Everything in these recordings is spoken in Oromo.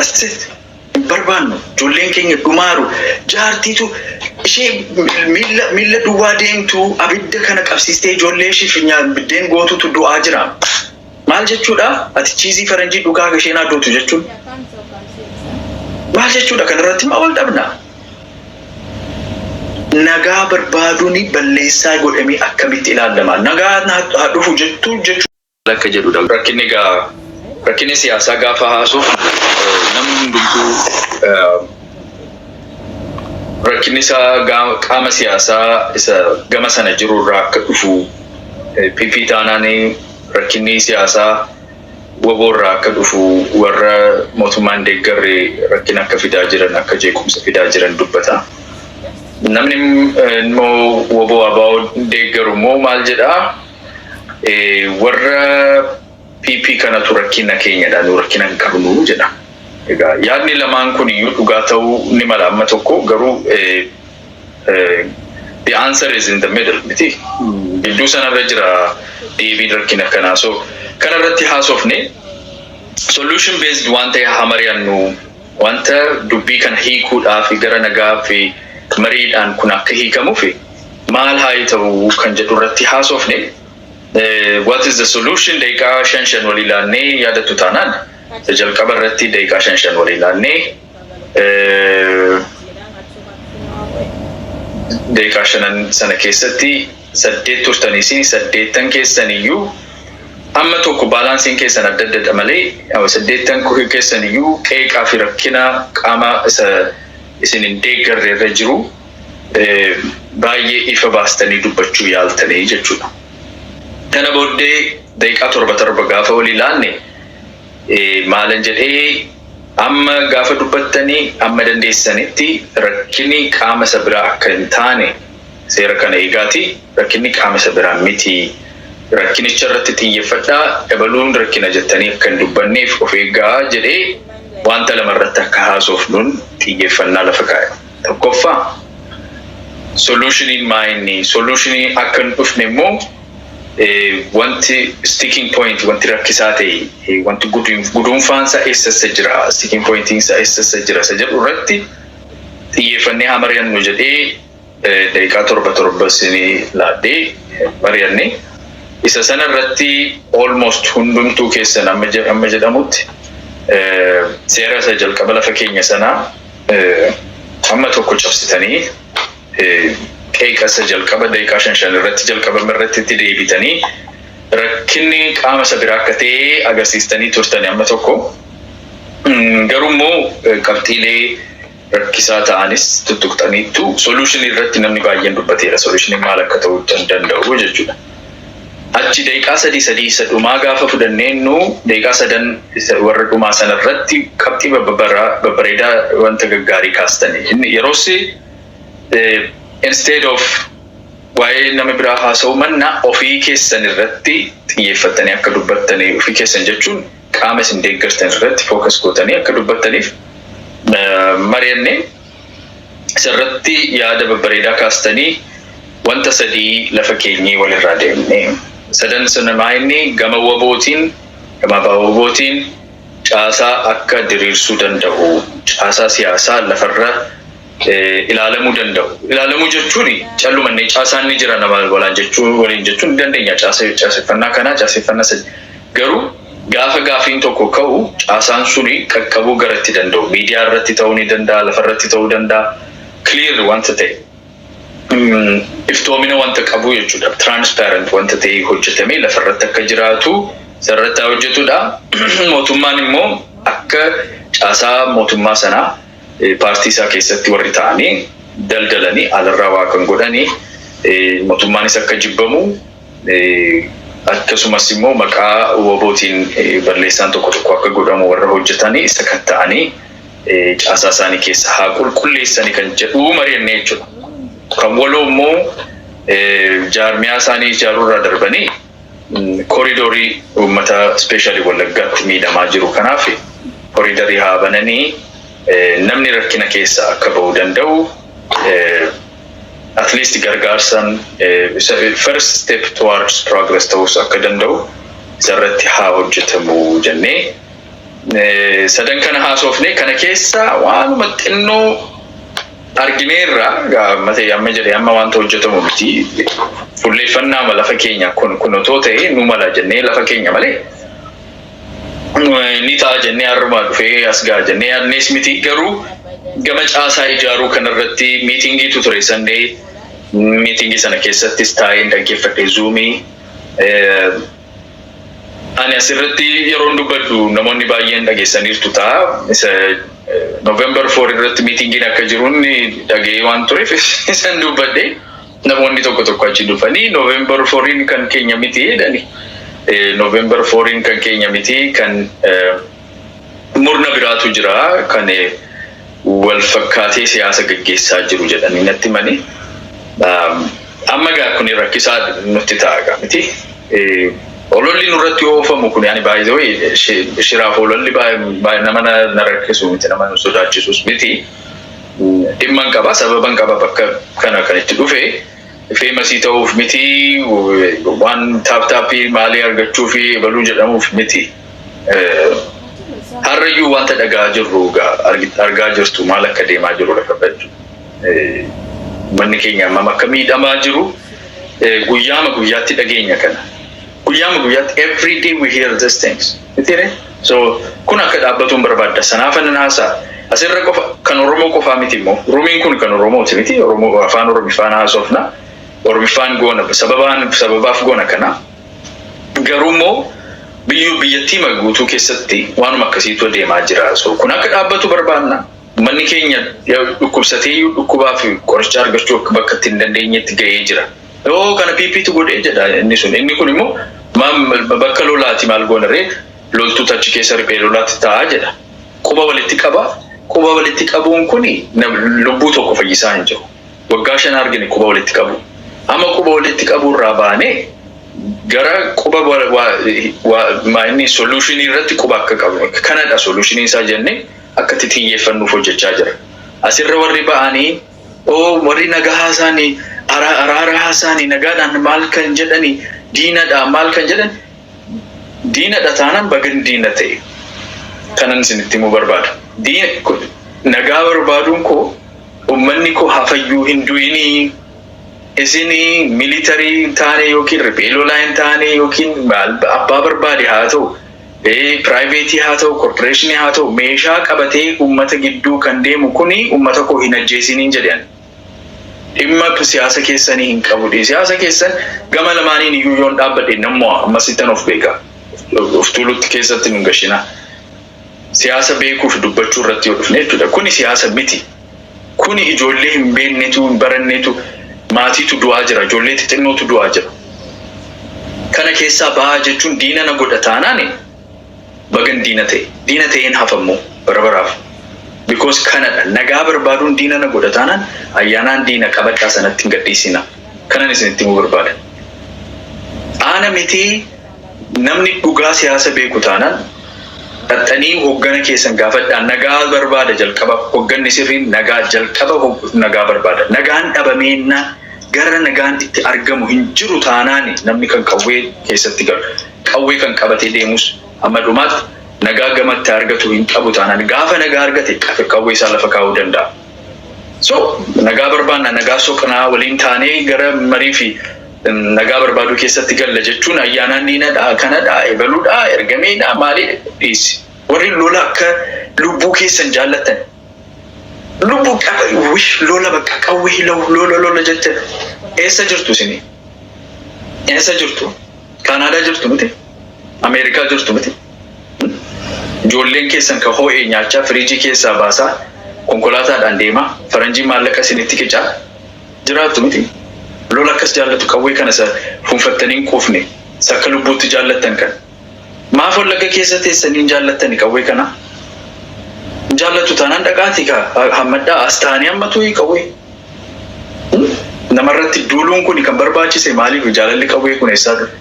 That's it. Hin barbaannu. Ijoolleen keenya dhumaaru. Jaartiitu ishee miilla duwwaa deemtu abidda kana qabsiistee ijoollee ishee biddeen gootutu du'aa jira. Maal jechuudha? Ati cheese faranjii dhugaa isheen addootu jechuun. Maal jechuudha? Kanarratti maa wal dhabna? Nagaa barbaaduun balleessaa godhamee akkamitti ilaalama? Nagaa haa dhufu jettu jechuudha. Akka jedhudha. Rakkinni egaa rakkinni siyaasaa gaafa haasuuf namni hundumtuu rakkinni isaa qaama siyaasaa isa gama sana jiru irraa akka dhufu, PP taanaan rakkinni siyaasaa WBO irraa akka dhufu, warra mootummaan deeggarre rakkina akka fidaa jiran, akka jeequmsa fidaa jiran dubbata. Namni immoo WBO ABO deeggaru immoo maal jedhaa? Warra PP kanatu rakkina keenyadha, nu rakkina hin qabnu jedha. Egaa yaadni lamaan kun iyyuu dhugaa ta'uu ni mala amma tokko, garuu the answer is in the middle miti. Gidduu sanarra jira deebiin rakkina kanaa. So kanarratti haasofne, solution based waan ta'e haa mari'annu, wanta dubbii kana hiikuudhaa fi gara nagaa fi mariidhaan kun akka hiikamuuf maal haa ta'u kan jedhu irratti haasofne. What is the solution? Daqiiqaa shan shan walii laannee, yaadattu taanaan, isa jalqaba irratti daqiiqaa shan shan walii laannee, daqiiqaa shanan sana keessatti saddeet turtanii, isin saddeettan keessan iyyuu amma tokko balanceiin keessan adda addadha malee, saddeettan keessan iyyuu qeeqaa fi rakkina qaama isa isin hin deeggarre irra jiru baay'ee ifa baastanii dubbachuu yaaltanii jechuudha. Kana booddee daqiiqaa torba torba gaafa walii laanne, maalan jedhee, amma gaafa dubbattanii amma dandeessanitti rakkinni qaama isa biraa akka hin taane seera kana eegaati, rakkinni qaama isa biraa miti. Rakkinicha irratti xiyyeeffadhaa, dabaluun rakkina jettanii akka hin dubbanneef of eeggaa jedhee, wanta lama irratti akka haasofnuun xiyyeeffannaa lafa kaa'e. Tokkoffaa, solutioniin maa inni, solutionii akka hin dhufne immoo wanti sticking point, wanti rakkisaa ta'e, wanti guduunfaan isaa eessassa jira, sticking pointiin isaa eessassa jira isa jedhu irratti xiyyeeffannee haa mari'annu jedhee, daqiiqaa torba torba isinii laadhee mari'anne. Isa sana irratti almost hundumtuu keessan amma jedhamutti seera isa jalqaba lafa keenya sanaa amma tokko cabsitanii, qeeqa isa jalqaba daqiiqaa shan shan irratti jalqabame irratti itti deebitanii, rakkinni qaama isa biraa akka ta'e agarsiistanii turtani amma tokko. Garuu immoo qabxiilee rakkisaa ta'anis tuttuqxaniittu, solutionii irratti namni baay'een dubbateera. Solutionii maal akka ta'uu danda'u jechuudha. Achi daqiiqaa sadii sadii isa dhumaa gaafa fudhanneennu, daqiiqaa sadan warra dhumaa sana irratti qabxii babbareedaa, wanta gaggaarii kaastanii. Inni yeroos instead of waa'ee nama biraa haasa'uu mannaa ofii keessan irratti xiyyeeffattanii akka dubbattanii, ofii keessan jechuun qaama isin deeggartan irratti focus gootanii akka dubbattaniif mari'annee, isarratti yaada babbareedaa kaastanii, wanta sadii lafa keenyee walirraa deemne. Sadan sana maa inni, gama WBOtiin, gama WBOtiin caasaa akka diriirsuu danda'u, caasaa siyaasaa lafarra ilaalamuu danda'u. Ilaalamuu jechuun callumannee caasaan ni jira nama walaan jechuun waliin jechuun ni dandeenya, caaseffannaa kanaa, caaseffannaa sadi. Garuu gaafa gaafiin tokko ka'u caasaan suni qaqqabuu gara itti danda'u. Miidiyaa irratti ta'uu ni danda'a, lafarratti ta'uu danda'a. Clear wanta ta'e, iftoomina wanta qabu jechuudha. Transparent wanta ta'e hojjetamee lafarratti akka jiraatu sararratti hojjetudha. Mootummaan immoo akka caasaa mootummaa sanaa paartii isaa keessatti warri ta'anii daldalanii alarraa waa kan godhanii, mootummaanis akka jibbamu, akkasumas immoo maqaa WBOtiin balleessaan tokko tokko akka godhamu warra hojjetanii sakatta'anii caasaa isaanii keessa haa qulqulleessanii kan jedhu mari'annee jechuudha. Kan waloo immoo jaarmiyaa isaanii ijaaruurraa darbanii corridorii uummata especially Wallaggaatti miidhamaa jiru kanaaf corridorii haa bananii, namni rakkina keessa akka bahuu danda'u, at least gargaarsaan first step towards progress ta'uus akka danda'u isarratti haa hojjetamu jennee. Sadan kana haasofne kana keessa waanuma xinnoo argineerra. Amma amma jedhee amma wanta hojjetamu miti. Fuulleeffannaa lafa keenya kun otoo ta'e nu mala jennee lafa keenya malee ni ta'a jennee har'umaa dhufee as ga'a jennee yaadnees miti. Garuu gama caasaa ijaaruu kanarratti meetingiitu ture Sunday. Meetingii sana keessattis taa'een dhaggeeffadhe Zoomii. Ani asirratti yeroon dubbadhu namoonni baay'een dhageessaniirtu ta'a. Isa November 4 irratti meetingiin akka jiruun dhaga'ee waan tureef isan dubbadhe. Namoonni tokko tokko achi dhufanii November 4 kan keenya miti jedhani. November 4 kan keenya miti, kan murna biraatu jira kan wal fakkaatee siyaasa gaggeessaa jiru jedhanii natti himani. Amma gaa kun rakkisaa nutti ta'a gaa miti. Ololli nurratti oofamu kun yani baay'ee shiraaf ololli baay'ee nama na rakkisu miti, nama nu sodaachisus miti. Dhimma hin qaba, sababa hin qaba. Bakka kana kan itti dhufe famousii ta'uuf miti, waan tap tapii maalii argachuu fi baluu jedhamuuf miti. Har'ayyuu wanta dhagaa jirru argaa jirtu, maal akka deemaa jiru lafa jechuudha. Manni keenya hammam akka miidhamaa jiru guyyaama guyyaatti dhageenya kana. Guyyaama guyyaatti, every day we hear these things. Mitiire? So kun akka dhaabbatuun barbaadda. Sanaaf nan haasa'a. Asirra qofa kan Oromoo qofaa miti immoo. Roomiin kun kan Oromooti miti. Oromoo afaan Oromiffaan haasofna. Oromiffaan goona, sababaan sababaaf goona kana. Garuu immoo biyyattii guutuu keessatti waanuma akkasiitu deemaa jira. So kun akka dhaabbatu barbaanna. Manni keenya dhukkubsatee dhukkubaa fi qoricha argachuu akka bakka itti hin dandeenyetti ga'ee jira. Yoo kana PPtu godhee jedha inni sun. Inni kun immoo bakka lolaati maal goonarree, loltuutu achi keessa riphee lolaatti taa'aa jedha. Quba walitti qaba. Quba walitti qabuun kun lubbuu tokko fayyisaa hin jiru. Waggaa 5 argine quba walitti qabu. Amma quba walitti qabuu irraa baanee gara quba inni solutionii irratti quba akka qabnu, kanadha solutionii isaa jennee akka itti xiyyeeffannuuf hojjechaa jira. Asirra warri ba'anii oo warri nagaa haasaanii, araara haasaanii, nagaadhaan maal kan jedhanii, diinadha maal kan jedhan, diinadha taanaan bagan diina ta'e kanan isinitti himuu barbaada. Nagaa barbaaduun koo uummanni koo hafayyuu hin du'inii, isinii military hin taane yookiin riphee lolaa hin taane yookiin abbaa barbaade haa ta'u, privateii haa ta'u, corporationii haa ta'u, meeshaa qabatee uummata gidduu kan deemu kuni uummata koo hin ajjeesiniin jedhan. Dhimma siyaasa keessanii hin qabu. Siyaasa keessan gama lamaaniin iyyuu yoon dhaabbadhe nammoo ammasittan of beeka. Of tuulutti keessatti nun gashina. Siyaasa beekuuf dubbachuu irratti yoo dhufne jechuudha. Kuni siyaasa miti. Kuni ijoollee hin beeknetu, hin barannetu, maatiitu du'aa jira. Ijoollee xixinnootu du'aa jira. Kana keessaa bahaa jechuun diina na godha taanaan bagan diina ta'e. Diina ta'een hafammoo bara baraaf. Because kanadha, nagaa barbaaduun diina na godha taanaan ayyaanaan diina qabadhaa, sanatti hin gadhiisina. Kanan isinitti himuu barbaada. Aana miti, namni dhugaa siyaasa beeku taanaan dhaxxanii hoggana keessan gaafadhaa. Nagaa barbaada jalqaba, hogganni sirriin nagaa jalqaba nagaa barbaada. Nagaan dhabameenna gara nagaan itti argamu hin jiru taanaan namni kan qawwee keessatti galu, qawwee kan qabatee deemus amma dhumaatti nagaa gamatti argatu hin qabu taanaan gaafa nagaa argate qawwee isaa lafa kaa'uu danda'a. So nagaa barbaanna, nagaa soqnaa, waliin taanee gara marii fi nagaa barbaaduu keessatti galla jechuun ayyaanaan diinadha, kanadha, ebaluudha, ergameedha, maali dhiisi. Warri lola akka lubbuu keessan jaallattan, lubbuu qaba wish lola bakka qawwee lola lola jettan, eessa jirtu isin? Eessa jirtu? Kaanaadaa jirtu miti? Ameerikaa jirtu miti? Ijoolleen keessan ka ho'ee nyaachaa, firiijii keessaa baasaa, konkolaataadhaan deemaa, faranjii maallaqa isinitti qicaa jiraattu miti? Lola akkas jaallatu, qawwee kana isa fuunfattanii hin quufne, isa akka lubbuutti jaallattan kan. Maaf Wallagga keessa teessanii hin jaallattani qawwee kana? Hin jaallatu taanaan dhaqaatii ka hammadhaa, as ta'anii hammatu qawwee. Namarratti duuluun kun kan barbaachise maaliif? Jaalalli qawwee kun eessaa dhufe?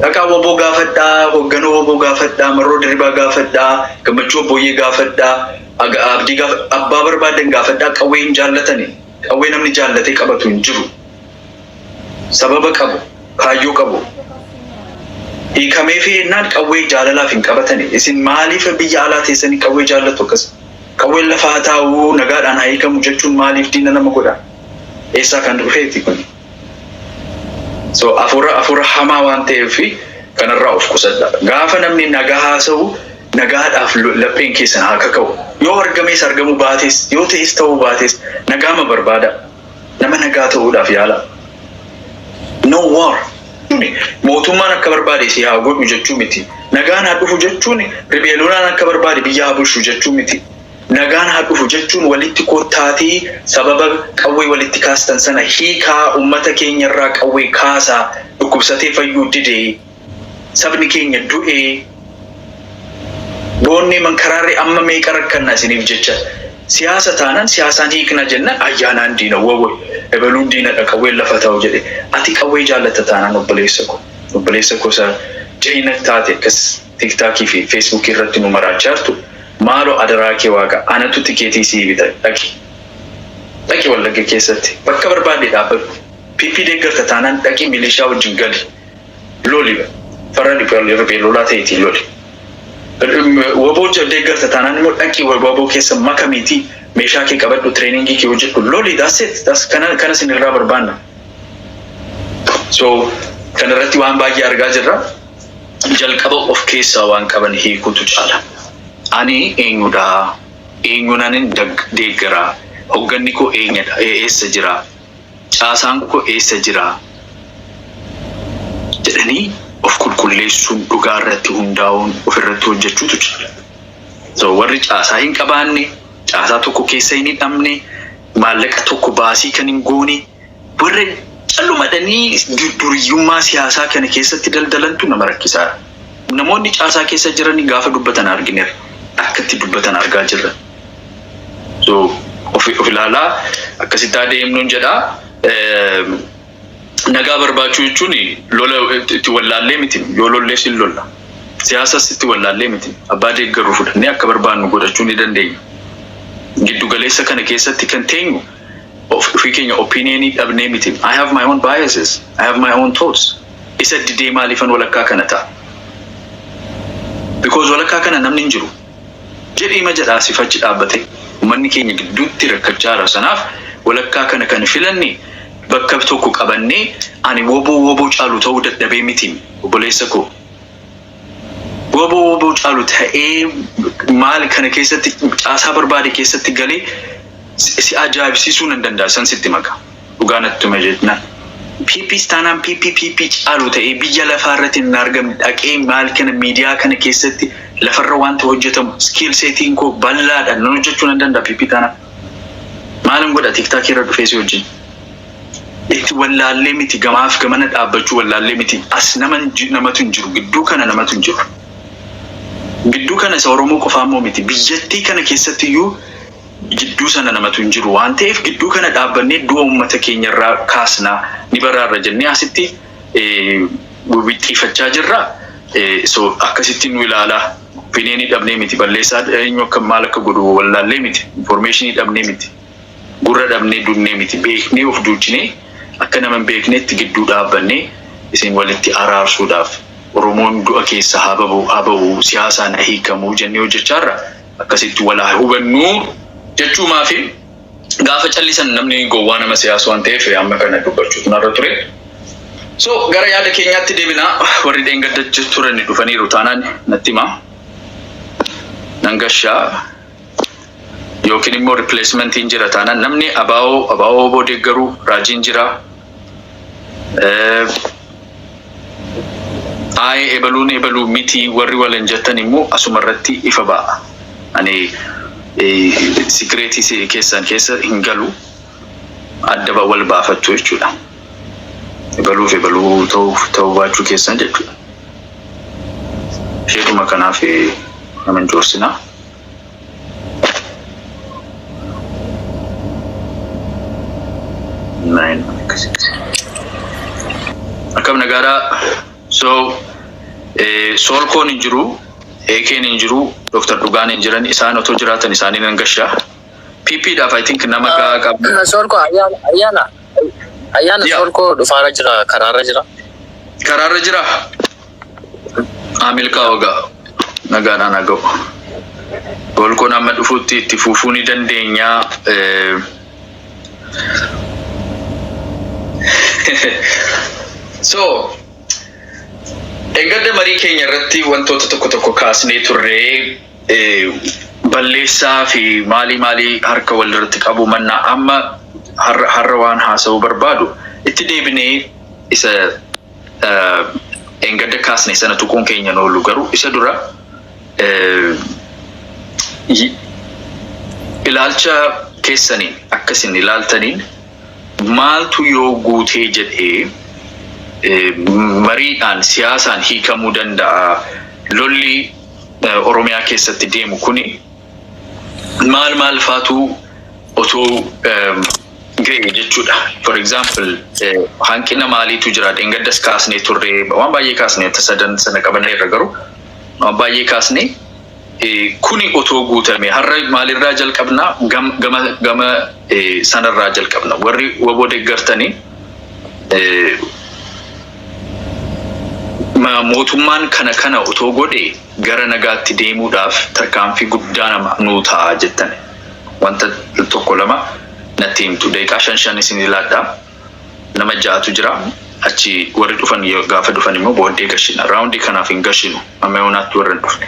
Dhaqaa WBO gaafadhaa, hoogganoo WBO gaafadhaa, Marroo Dirribaa gaafadhaa, Gammachuu Obbooyyee gaafadhaa, Abdii gaafa, abbaa barbaadan gaafadhaa, qawwee hin jaallatani. Qawwee namni jaallatee qabatu hin jiru. Sababa qabu, kaayyoo qabu. Hiikamee fi jennaan qawwee jaalalaaf hin qabatani. Isin maaliif biyya alaa teessanii qawwee jaallatu akkas? Qawween lafa haa taa'u, nagaadhaan haa hiikamu jechuun maaliif diina nama godha? Eessaa kan dhufeeti kun? So afuura hamaa waan ta'eef kanarraa of qusadha. Gaafa namni nagaa haasa'u, nagaadhaaf lapheen keessan haa kaka'u. Yoo argamees argamuu baates, yoo ta'es ta'uu baates, nagaama barbaada. Nama nagaa ta'uudhaaf yaala. No war. Mootummaan akka barbaade si haa godhu jechuu miti. Nagaan haa dhufu jechuun ribeelolaan akka barbaade biyya haa bulchu jechuu miti. Nagaan haa dhufu jechuun walitti kottaatii sababa qawwee walitti kaastan sana hiikaa, ummata keenya irraa qawwee kaasaa, dhukkubsatee fayyuu didee, sabni keenya du'ee, boonnee mankaraarri amma meeqa rakkanna isiniif jecha. Siyaasa taanaan siyaasaan hiikna jenna, ayyaanaan diina wawwe, ebaluun diinadha, qawween lafa taa'u jedhe. Ati qawwee jaallatta taanaan, obboleessa ko, obboleessa ko, isa jahina taate akkas TikTokii fi Facebookii irratti nu maraachaa jirtu, maaloo adaraa kee waaqa, anatu tikeetii sii bita, dhaqi, dhaqi, Wallagga keessatti bakka barbaadde dhaabbadhu. PP deeggarta taanaan dhaqi, milishaa wajjin gali, loli, farra riphee lolaa ta'eetii loli. Waboo deeggarta taanaan immoo dhaqi, waboo keessa makamiitii, meeshaa kee qabadhu, trainingii kee hojjedhu, loli. That's it. That's kana isin irraa barbaanna. So kana irratti waan baay'ee argaa jirra. Jalqaba of keessaa waan qaban hiikuutu caala. Ani eenyudha? Eenyunanin deeggaraa? Hogganni koo eenyudha? Eessa jira? Caasaan koo eessa jira? Jedhanii of qulqulleessuun, dhugaa irratti hundaa'uun ofirratti hojjechuutu caala. So warri caasaa hin qabaanne, caasaa tokko keessa hin hidhamne, maallaqa tokko baasii kan hin goone, warra callumadhanii duriyyummaa siyaasaa kana keessatti daldalantu nama rakkisaadha. Namoonni caasaa keessa jiran gaafa dubbatan argineerra. Akka itti dubbatan argaa jirra. So of ilaalaa, akkasitti adeemnuun jedhaa. Nagaa barbaachuu jechuun lola itti wallaallee miti. Yoo lollees hin lolla. Siyaasas itti wallaallee miti. Abbaa deeggaruu fudhannee akka barbaannu godhachuu ni dandeenya. Giddu galeessa kana keessatti kan teenyu ofii keenya opinionii dhabnee miti. I have my own biases. I have my own thoughts. Isa didee maaliifan walakkaa kana ta'a? Because walakkaa kana namni hin jiru. Jedhiima jedhaa sifachi dhaabbate uummanni keenya gidduutti rakkachaa jira. Sanaaf walakkaa kana kan filanne bakka tokko qabannee ani woboo woboo caalu ta'uu dadhabee miti, obboleessa koo. Woboo woboo caalu ta'ee maal kana keessatti caasaa barbaade keessatti galee si ajaa'ibsiisuu nan danda'a, san sitti maka. Dhugaa natti hima jennaan. PP taanaan PP PP caalu ta'ee biyya lafaa irratti hin argamne dhaqee maal kana miidiyaa kana keessatti lafarra wanta hojjetamu skill setiin koo bal'aadha, nan hojjechuu nan danda'a PP taanaan. Maalin godha TikTokii irra dhufee si wajjin? Itti wallaallee miti, gamaaf gamana dhaabbachuu wallaallee miti. As nama namatu hin jiru, gidduu kana namatu hin jiru. Gidduu kana isa Oromoo qofaa immoo miti, biyyattii kana keessatti iyyuu gidduu sana namatu hin jiru waan ta'eef, gidduu kana dhaabbannee du'a uummata keenya irraa kaasnaa ni baraarra jennee asitti wixxiifachaa jirra. So akkasitti nu ilaalaa. Opinionii dhabnee miti, balleessaa eenyu akka maal akka godhu wallaallee miti, informationii dhabnee miti, gurra dhabnee dunnee miti, beeknee of duuchinee akka nama hin beeknetti gidduu dhaabbannee isin walitti araarsuudhaaf, Oromoon du'a keessa haa bahu, haa bahu, siyaasaan haa hiikamuu jennee hojjechaarra, akkasitti wal haa hubannuu jechuumaa fi gaafa callisan namni gowwaa nama siyaasu waan ta'eef amma kana dubbachuutu narra ture. So gara yaada keenyaatti deebinaa, warri dheengadda turan dhufaniiru taanaan natti himaa. Nan gashaa yookiin immoo replacementiin jira taanaan, namni abaa'oo abaa'oo oboo deeggaruu raajiin jira. Aayee ebaluun ebaluu miti warri waliin jettan immoo asuma irratti ifa ba'a. Ani secretii keessan keessa hin galu, adda wal baafachuu jechuudha. Ebaluuf ebaluu ta'uu baachuu keessan jechuudha. Isheedhuma kanaaf nama hin joorsinaa. Nine. Akkam nagaadhaa. So Soolkoon hin jiru, Eekeen hin jiru, Dr. Dhugaan hin jiran, isaan otoo jiraatan isaanii nan gashaa. PP dhaaf I think nama gahaa qabna. Soolkoo, ayyaana, ayyaana, ayyaana. Yaa. Soolkoo dhufaarra jira, karaarra jira. Karaarra jira. Haa milkaa'u egaa, nagaadhaan haa ga'u. Golkoon amma dhufutti itti fufuu ni dandeenya. So, engadda marii keenya irratti wantoota tokko tokko kaasnee turree, balleessaa fi maalii maalii harka wal irratti qabu mannaa, amma har'a waan haasa'uu barbaadu itti deebinee isa engadda kaasne sana tuquun keenya hin oolu. Garuu isa dura ilaalcha keessaniin, akkasin ilaaltaniin, maaltu yoo guutee jedhee mariidhaan siyaasaan hiikamuu danda'a? Lolli Oromiyaa keessatti deemu kuni maal maal faatu otoo ga'e jechuudha? For example, hanqina maaliitu jira? Dheengaddas kaasnee turre, waan baay'ee kaasnee sadan sana qabanneerra, garuu waan baay'ee kaasnee kuni otoo guutame. Har'a maalirraa jalqabna? Gama sanarraa jalqabna. Warri WBO deeggartanii mootummaan kana kana otoo godhe gara nagaatti deemuudhaaf tarkaanfii guddaa nama nuu ta'a jettan wanta tokko lama natti himtu. Daqiiqaa shan shan isin ilaadha. Nama ja'atu jira. Achi warri dhufan gaafa dhufan immoo booddee gashina. Round kanaaf hin gashinu, amma yoonaatti warra hin dhufne.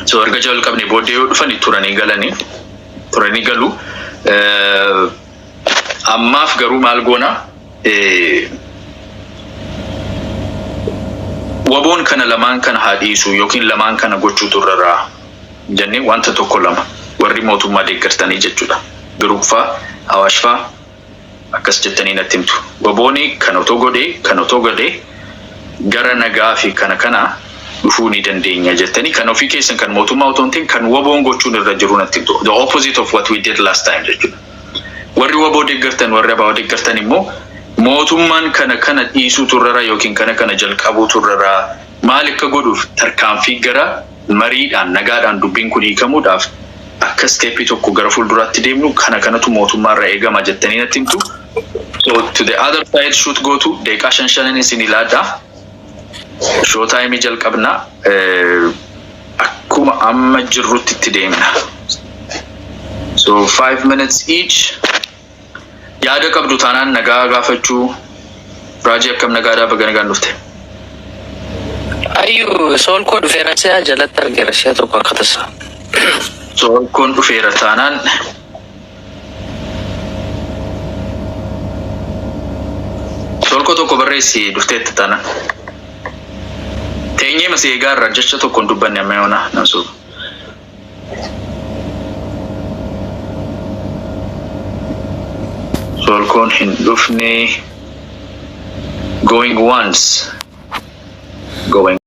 So erga jalqabne booddee yoo dhufan turanii galanii turanii galu. Ammaaf garuu maal goona? WBOn kana lamaan kana haa dhiisu yookiin lamaan kana gochuutu irra jennee wanta tokko lama warri mootummaa deeggartanii jechuudha. Biruuffaa, Awaashfaa akkas jettanii natti himtu. WBOni kan otoo godhee, kan otoo godhee gara nagaa fi kana kana dhufuu ni dandeenya jettanii, kan ofii keessan, kan mootummaa otoo hin ta'in kan WBOn gochuun irra jiru natti himtu. The opposite of what we did last time jechuudha. Warri WBO deeggartan, warri ABO deeggartan immoo mootummaan kana kana dhiisuutu irra yookiin kana kana jalqabuutu irra, maal akka godhuuf tarkaanfii gara mariidhaan nagaadhaan dubbiin kun hiikamuudhaaf akka step tokko gara fuulduraatti deemnu kana kanatu mootummaarra eegama jettanii natti himtu. So to the other side shoot gootu. Daqiiqaa shan shanan isin ilaadha. Show time jalqabna. Akkuma amma jirrutti itti deemna. So 5 minutes each. Yaada qabdu taanaan nagaa gaafachuu. Raajii, akkam nagaadhaa? Baga nagaan dhufte. Ayyuu, soolkoo dhufeera si'a, jalatti argeera si'a tokko akka tasaa. Soolkoon dhufeera taanaan soolkoo tokko barreessi dhufteetta taanaan. Teenyee masii eegaa irra jecha tokko hin dubbanne amma yoona nan suufa. Soolkoon hin dhufne. Going once. Going